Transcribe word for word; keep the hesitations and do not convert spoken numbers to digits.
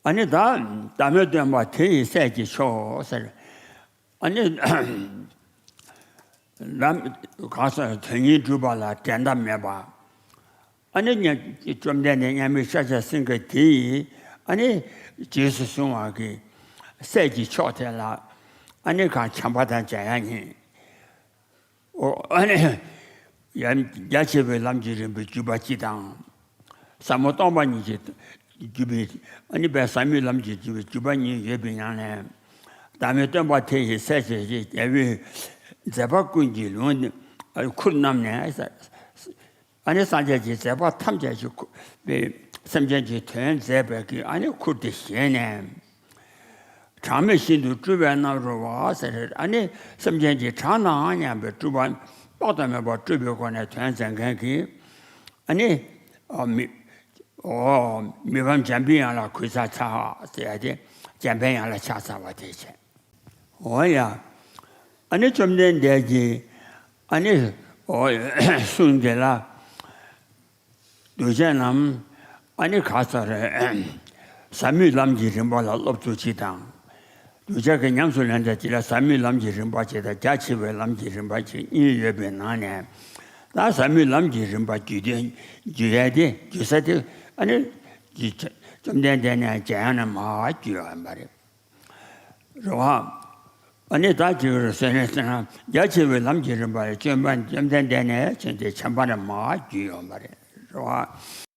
ཨ་ནི་ད་བདག་མེད་སྟོན་པ་དེ་ཡི་སྲས་ཀྱི་མཆོག་ཟེར། ཨ་ནི་ལམ་གང་ཟག་དོན་གཉིས་སྒྲུབ་པ་ལ་འགྲན་ཟླ་མེད་པ། ཨ་ནི་བཅོམ་ལྡན་འདས་མཉམ་མེད་ཤཱཀྱ་སེང་གེ་དེ་ཡིས་ཨ་ནི་རྗེས་སུ་བཟུང་བ་གི་སྲས་ཀྱི་མཆོག་དེ་ལ་ཨ་ནི་གང་བྱམས་པ་དང་མཇལ་ཡ་ཉིད། ཨོ་ཨ་ནི་ཡང་རྒྱ་ཆེ་བའི་ལམ་གྱི་རིམ་པའི་བརྒྱུད་པ་སྤྱི་དང་། ཟབ་མོ་སྟོང་པ་ཉིད་ཀྱི་བརྒྱུད་པའི་ཨ་ནི་པའི་ཟབ་མོའི་ལམ་གྱི་བརྒྱུད་པའི་བརྒྱུད་པ་ཉིད་ཡོད་པའི་ནང་ནས། བདག་མེད་སྟོན་པ་དེ་ཡི་སྲས་ཞེས་བྱའི་རྒྱལ་པོའི་མཛད་པ་ཀུན་གྱི་ལུང་ཁུར་བསྣམས་ནས། ཨ་ནི་སངས་རྒྱས་ཀྱི་མཛད་པ་ཐམས་ཅད་ཀྱི་ཁུར་པའི་སེམས་ཅན་གྱི་དོན་མཛད་པའི་གི་ཨ་ནི་ཁུར་དེ་བཞེས་ནས། གྲངས་མེད་ཤིན་ཏུ་སྤྲུལ་པའི་རྣམ་རོལ་པ་ཟེར། ཨ་ནི་སེམས་ཅན་གྱི་གྲངས་དང་མཉམ་པའི་སྤྲུལ་པ་དཔག་ཏུ་མེད་པ་སྤྲུལ་པའི་སྒོ་ནས་དོན་མཛད་མཁན་གྱི་ཨ་ནི་ཨ་མི་ཨོ་མི་ཕམ་འཇམ་པའི་དབྱངས་ལ་གུས་ཕྱག་འཚལ་ཟེར་ཡ་དེ་འཇམ་པའི་དབྱངས་ལ་ཕྱག་འཚལ་བ་དེ་བྱས། འོ་ཡ། ཨ་ནི་བཅོམ་ལྡན་འདས་ཀྱིས་ཨ་ནི་ཨོ་གསུངས་དེ་ལ། གདུལ་བྱ་རྣམས་ཨ་ནི་ག་ས་རེད། ཟབ་མོའི་ལམ་གྱི་རིམ་པ་ལ་སློབ་ཚུལ་གཅིག་དང་། གདུལ་བྱ་གི་ཉམས་སུ་ལེན་ཚུལ་གཅིག་ལ་ཟབ་མོའི་ལམ་གྱི་རིམ་པ་གཅིག་དང་རྒྱ་ཆེ་བའི་ལམ་གྱི་རིམ་པ་གཅིག་གཉིས་ཡོད་པའི་ནང་ནས། ད་ཟབ་མོའི་ལམ་གྱི་རིམ་པ་བརྒྱུད་དེ་བརྒྱུད་ཡས་དེ་བརྒྱུད་ས་དེ་ཨ་ནི་བཅོམ་ལྡན་འདས་ནས་མཇལ་ཡ་ནས་མར་བརྒྱུད་ཡོད་པ་རེད། རེད་བ། ཨ་ནི་ད་ཅིག་རེད་ཟེར་ནས་ཟེར་ན་རྒྱ་ཆེ་བའི་ལམ་གྱི་རིམ་པ་ལ་བཅོམ་པ་བཅོམ་ལྡན་འདས་ནས་བྱོན་ཏེ་བྱམས་པ་རྣམས་མར་བརྒྱུད་ཡོང་བ་རེད། རེད་བ།